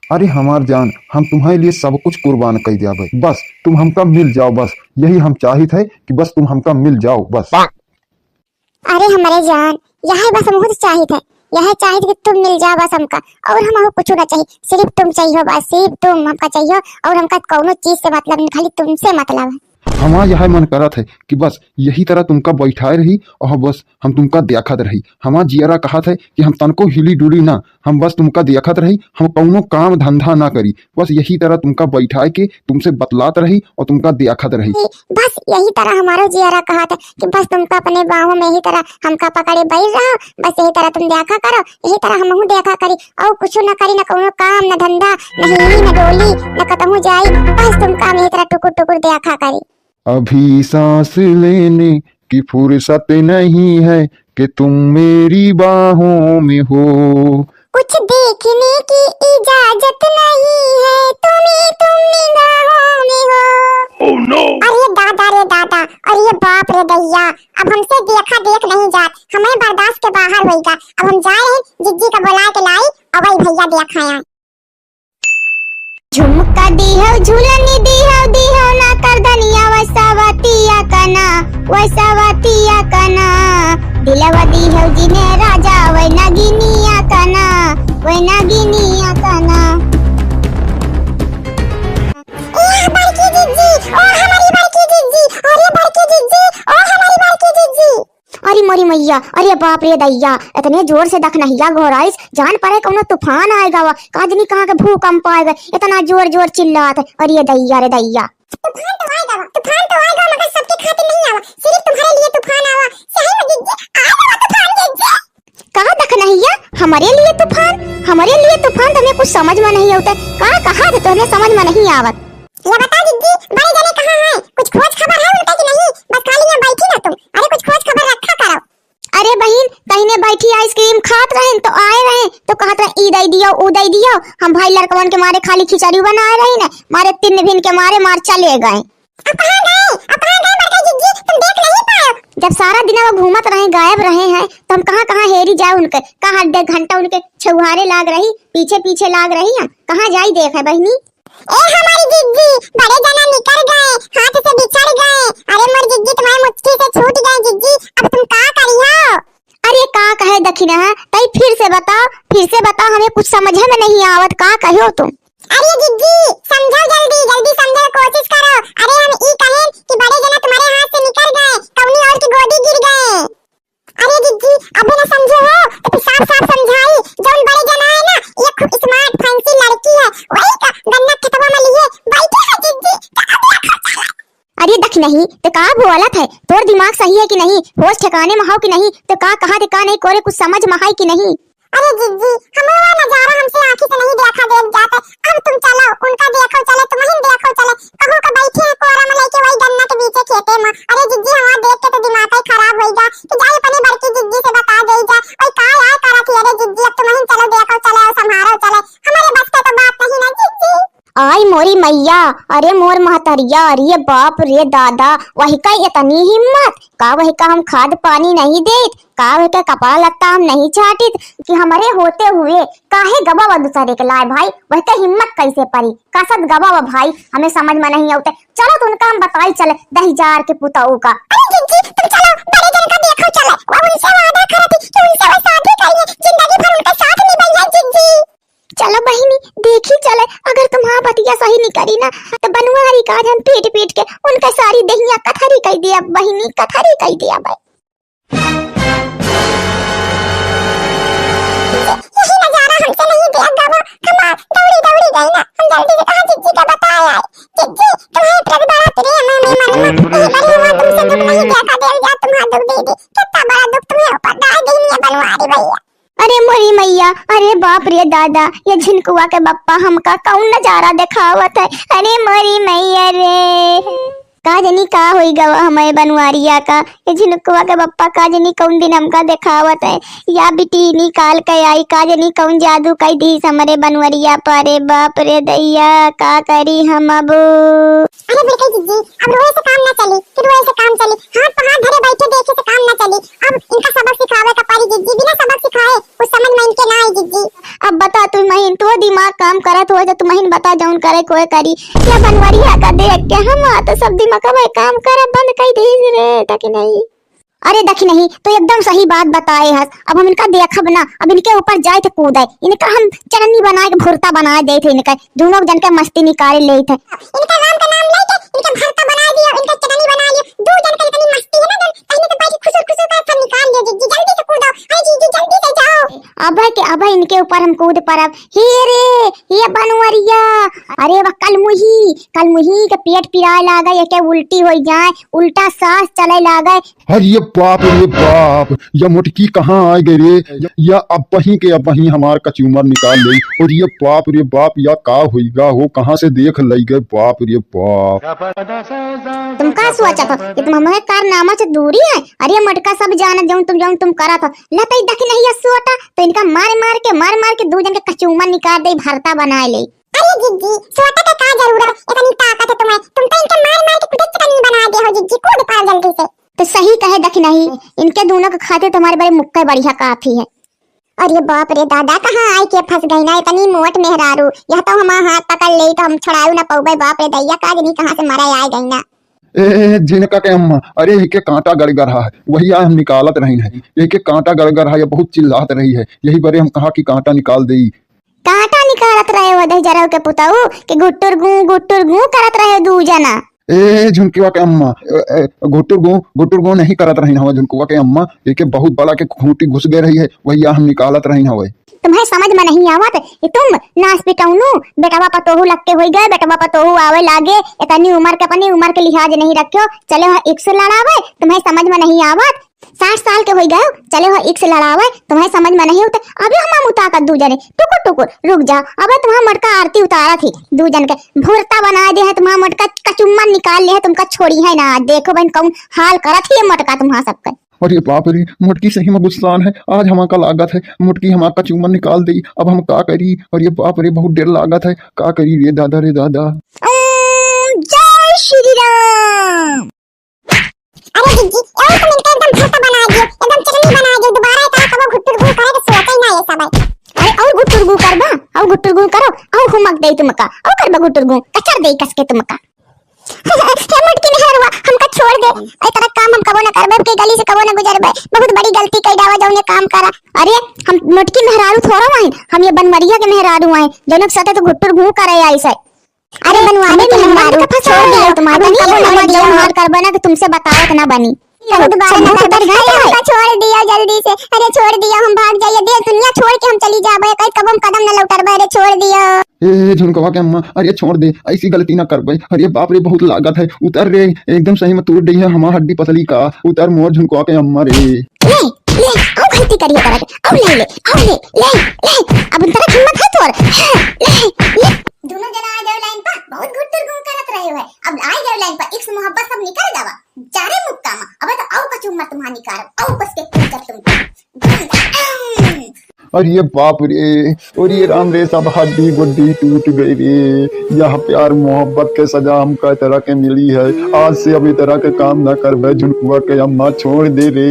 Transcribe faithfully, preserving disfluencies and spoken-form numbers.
अरे हमार जान, हम तुम्हारे लिए सब कुछ कुर्बान कर द्याबे, बस तुम हमका मिल जाओ, बस यही हम चाहित है कि बस तुम हमका मिल जाओ बस। अरे हमरे जान, यह बस हमहू चाहित है, यह चाहित कि तुम मिल जाओ बस हमका, और हमहू कुछ ना चाहिए, सिर्फ तुम चाहिए बस, सिर्फ तुम हमका चाहिए, और हमका कौनो चीज से मतलब नहीं, खाली तुमसे मतलब है। हमार यह मन करत है कि बस यही तरह तुमका बैठाए रही और बस हम तुमका देखत रही। हमार जियरा कहत है कि हम तनको हिली डुली ना, हम बस तुमका देखत रही, हम कौनो काम धंधा ना करी, बस यही तरह तुमका बैठाए के तुमसे बतलात रही और तुमका देखत रही। बस यही तरह हमारो जियरा कहत है कि बस तुमका अपने बाहों में यही तरह हमका पकड़े बैठ रहो, बस यही तरह तुम देखा करो, यही तरह हमहू देखा करी, और कुछ ना करी, ना कौनो काम, ना धंधा, ना हिली, ना डोली, ना कतहूँ जाई, बस तुमका हम यही तरह टुकुर टुकुर देखा करी। अभी सांस लेने की फुर्सत नहीं है कि तुम मेरी बाहों में हो। कुछ देखने की इजाजत नहीं है तुम्हें, तुम निगाहों में हो। Oh no! अरे दादा रे दादा, अरे बाप रे दैया, अब हमसे देखा देख नहीं जात, हमें बर्दाश्त के बाहर होइगा। अब हम जा रहे हैं, जिज्जी का बुला के लाई, अब वही भैया देखाया। झुमका दिहौ, झुलनी दिहौ, दिहौ ना करधनिया, वैसा बतिया कना, वैसा बतिया कना। दिलवा दिहौ जिने राजा, वै नगिनिया कना, वै नगिनिया कना। ए बड़की जिज्जी, ओ हमारी बड़की जिज्जी, अरे बड़की जिज्जी, ओ हमारी बड़की जिज्जी। अरे मोरी मैया, अरे बाप रे दैया, इतने जोर से दखनहिया घोराइस, जान पड़े कौनो तूफान आएगा वा, का जनी कहाँ के भूकंप आएगा, इतना जोर जोर चिल्लात है। अरे दैया रे दैया। तूफान तो आएगा वा, तूफान तो आएगा, मगर सबके खातिर नहीं आवा, सिर्फ तुम्हारे लिए तूफान आवा। सही में जिज्जी, आएगा वा तूफान जिज्जी। का दखनहिया, हमारे लिए तूफान, हमारे लिए तूफान, तुम्हें कुछ समझ में नहीं आवत, का कहा थे तुम्हें समझ में नहीं आवत। ये बताओ जिज्जी, बड़े जने कहाँ हैं? कुछ खोज खबर है उनका कि नहीं? बस खाली यहाँ बैठी ना तुम। अरे कुछ खोज खबर रखा करो। अरे बहिन, तहिने बैठी आइसक्रीम खात रहेन तो आए रहेन तो कहत रहेन, "ई दे दियो, ऊ दे दियो।" हम भाई लड़कवन के मारे खाली खिचड़ी बनाए रही ना, मारे तीन दिन के मारे मार चले गए। अब कहाँ गए? अब कहाँ गए बड़का जिज्जी? तुम देख नहीं पाए? जब सारा दिन वो घूमत रहे, गायब रहे हैं, तो हम कहाँ कहाँ हेरी जाए उनके? कहाँ डेढ़ घंटा उनके छुहारे लाग रही, पीछे पीछे लाग रही हम, कहाँ जाई देखे बहिनी? ए हमारी जिज्जी, बड़े जना निकर गए, हाथ से बिछड़ गए। अरे मोर जिज्जी, तुम्हारे मुट्ठी से छूट गए जिज्जी, अब तुम का करिहो? अरे का कहे दखिनहा, तई फिर से बताओ, फिर से बताओ, हमें कुछ समझे में नहीं आवत, का कहो तुम? अरे जिज्जी, समझो जल्दी, जल्दी समझे कोशिश करो। अरे हम ई कहेन कि बड़े जना तुम्हारे हाथ से निकर गए, कौनी और की गोदी गिर गए। अरे जिज्जी, अबे ना समझे हो, तो फिर साफ साफ समझाई। जौन बड़े जना है ना, ये खूब smart fancy लड़की है, वही का गन्ना खेतवा में लिए बैठे है जिज्जी, तो अब ये खर्चा ला। अरे दखिनही, तो का बोलत है? तोर दिमाग सही है कि नहीं? होश ठिकाने में हो कि नहीं? तो का कहा थे, का नहीं करे, कुछ समझ में है कि नहीं? अरे जिज्जी, हमें वो नजारा हमसे आँखी से नहीं देखा देख जाते। अब तुम चलो, उनका देखो चले, तुम्हें देखो चले। कहूँ का बैठे हैं कोरा में लेके वही गन्ना के बीचे खेते में। अरे जिज्जी, हमार देख के तो दिमाग ही खराब होई जा कि जाई अपनी बड़की जिज्जी से बता दे जा। और का यार करत ही? अरे जिज्जी, अब तुम्हें चलो, देखो चले और संभारो चले। हमारे बस के तो बात नहीं ना जिज्जी। आई मोरी मैया, अरे मोर महतरिया, अरे बाप रे दादा, वही का इतनी हिम्मत, का वही का हम खाद पानी नहीं देत, का वही का कपड़ा लत्ता हम नहीं छाटित कि हमरे होते हुए काहे गवा वा दूसरे के लाए भाई, वही का हिम्मत कैसे परी, कसत गवा वा भाई, हमें समझ में नहीं आवते। चलो तो उनका हम बताई चले दही जार के पुताऊ का। अरे जिज्जी, तुम चलो, बड़े जन का देखो चले, वो उनसे वादा करत ही कि उनसे वो शादी करिए, जिंदगी भर उनका साथ निभाइए जिज्जी। चलो बहिनी, देखी चले, अगर तुम्हार बतिया सही निकरी ना, तो बनवारी का आज हम पीट पीट के उनका सारी देहिया कथरी कई दिया बहिनी, कथरी कई दिया बे। यही नजारा हमसे नहीं देख गवा, हमार दौड़ी दौड़ी गई ना, हम जल्दी से कहा जिज्जी का बताए आए। जिज्जी, तुम्हें ट्रक बड़ा तेरे हमें मन में, ये बड़ी हुआ तुमसे दुख नहीं देखा, दे जा तुम्हारा दुख दे दे, कितना बड़ा दुख तुम्हें ऊपर डाल देनी है बनवारी भैया। अरे मोरी मैया, अरे बाप रे दादा, ये झिनकुआ के बप्पा हमका कौन नजारा देखावत है। अरे मोरी मैया रे, का जनी का होई गवा हमें बनवारिया का। ये झिनकुआ के बप्पा का जनी कौन दिन हमका देखावत है, या बिटिया निकाल के आई, का जनी कौन जादू कई दी हमरे बनवरिया पर। अरे बाप रे दैया, का करी हम अब। अरे बड़का जिज्जी, अब रोए से काम ना चली, फिर रोए से काम चली, हाथ पे हाथ धरे बैठे देखे से काम ना चली। अब इनका सबक सिखावे का पड़ी जिज्जी, बिना सबक सिखाए कुछ समझ में इनके ना आई जिज्जी। अब बता तुमहिन, तो दिमाग काम करत हो, जब तुमहिन बता जौन करे कोई करी। या बनवरिया का देख के हम तो सब दिमागवा काम करे बंद कर दी रे, ताकि नहीं। अरे देखी नहीं, तो एकदम सही बात बताए हस। अब हम इनका देखब ना, अब इनके ऊपर जाए थे कूदे, इनका हम चटनी बनाए के भुरता बनाए दे थे, इनका दोनों जन के मस्ती निकाले ले थे। इनका राम का नाम लेके इनका भरता बना दियो, इनका चटनी बना लियो। दो जन का इतनी मस्ती है ना, जन कहीं तो बैठ खुसुर खुसुर कर सब निकाल लियो। जीजी जल्दी से कूदो, अरे जीजी जल्दी से जाओ। अबे के अबे इनके ऊपर हम कूद परब। हे रे, ये बनवरिया, अरे वह कल मुही, कल मुही के पेट पिराए लागे, ये के उल्टी हो जाए, उल्टा सांस चले लागे। अरे ये बाप रे बाप, या मोटकी कहाँ आ गई रे? या अबहीं के अबहीं हमार कचूमर निकाल ले। और ये बाप रे बाप, या का होइगा हो, कहाँ से देख लई गए, बाप रे बाप। तुम का सोचत हो कि तुम हमारे कारनामा से दूरी है? अरे मोटका सब जानत जौन तुम, जौन तुम करत हो। लतई देख नहीं है सोटा, तो इनका मार मार के, मार मार के दो जन के कचूमर निकाल दे, भरता बनाए ले। अरे जिज्जी, सोटा का का जरूरत, इतनी ताकत है तुम्हें, तुम तो इनके मार मार के खुद चटनी बना दे हो जिज्जी, कूद पाओ जल्दी से। तो सही कहे दखिनही, इनके दोनों के खातिर तुम्हारे बड़े मुक्का बढ़िया काफी है। अरे बाप रे दादा, कहाँ आई के फंस गई ना इतनी मोट मेहरारू, यह तो हमारा हाथ पकड़ ले तो हम छुड़ाऊ ना पउबे। बाप रे दैया, का जनी कहाँ से मरा आ गई ना। ए, जिनका के अम्मा, अरे एके कांटा गड़ गड़ है, वही आज हम निकालत रही है। एके कांटा गड़ गड़ है, ये बहुत चिल्लात रही है, यही बरे हम कहा कि कांटा निकाल देई। कांटा निकालत रहे हो दहिजरऊ के पुतऊ कि गुट्टुर गूं, गुट्टुर गूं करत रहे हो दू जना। ए, झुनकुआ के अम्मा, ए, ए, गुट्टुर गूं, गुट्टुर गूं नहीं करत रही हवा झुनकुआ के अम्मा, एके बहुत बड़ा के खूंटी घुस गए रही है, वही हम निकालत रही हवे। तुम्हें समझ में नहीं आवत कि तुम नास पिटौनू, बेटवा पतोहू लग के होई गए, बेटवा पतोहू आवे लागे, इतनी उम्र के, अपनी उम्र के लिहाज नहीं रख्यो, चले हो एक से लड़ावे, तुम्हें समझ में नहीं आवत। साठ साल के होई गए, चले हो एक से लड़ावे, तुम्हें समझ में नहीं होते। अबे हम मुताकत दू जने, टुकुर टुकुर, रुक जाओ, अबे तुम्हारा मटका आरती उतारा थी, दू जन के भुरता बना दे है, तुम्हारा मटका कचुम्मा निकाल ले है, तुमका छोड़ी है ना। देखो बहन कौन हाल करत ही ये मटका तुम्हारा सबके। अरे बाप रे, मोटकी सही में गुस्सान है। आज हमार का लागत है, मोटकी हमार कचूमर निकाल देई। अब हम का करी? अरे बाप रे, बहुत डर लागत है। का करी रे दादा, रे दादा। ओम जय श्री राम। अरे जिज्जी, और तुम इनका एकदम भरता बना दियो, एकदम चटनी बना दियो। दोबारा एक कबो घुटुर घू करे के सोचे ही ना ये सब है। अरे और घुटुर घू करबा, और घुटुर घू करो, और हुमक दे तुमका, और करबा घुटुर घू, कचर दे कस के तुमका। हे मोटकी मेहररुआ, हमका छोड़ दे। ए तरह काम हम कबो ना करबे, के गली से कबो ना गुजरबे। बहुत बड़ी गलती कई डावा जौने काम करा। अरे, हम मोटकी मेहरारू थोड़ा वाइन, हम ये बनवरिया के मेहरारू आए, जौने के साथे तो घुटुर घू करे आई से। अरे बनवारी के मेहरारू, छोड़ दियो, तुम्हारे कबो ना मत जाओ, मार करबे ना कि तुमसे बतावत ना बनी। चलो दोबारा ना करबे। अरे हमका छोड़ दियो जल्दी से, अरे छोड़ दियो, हम भाग जाइए, देश दुनिया छोड़ के हम चली जाबे, कहीं कबो हम कदम ना लौटरबे, अरे छोड़ दियो। ए, झुनकवा के अम्मा, अरे छोड़ दे, ऐसी गलती ना करबे। अरे बाप रे, बहुत लागत है, उतर रे, एकदम सही में तोड़ दे है हमार हड्डी पसली का, उतर मोर झुनकवा के अम्मा रे। ले, ले, आओ गलती करिए तरह के, आओ ले, ले, आओ ले, ले, ले, अब उन तरह हिम्मत है तोर, ले, ले। दोनों जना आ जाओ लाइन पर, बहुत घुटुर घू करत रहे हो, अब आ जाओ लाइन पर, इश्क मोहब्बत सब निकल जावा, चारे मुक्का में, अब तो आओ कचुम्मा तुम्हारा निकाल, आओ बस के तुम जब तुम। अरे बाप रे, अरे राम रे, सब हड्डी गुड्डी टूट गई रे। यह प्यार मोहब्बत के सजा हमका ए तरह के मिली है। आज से अब ए तरह के काम ना करबे, झुनकुआ के अम्मा छोड़ दे रे।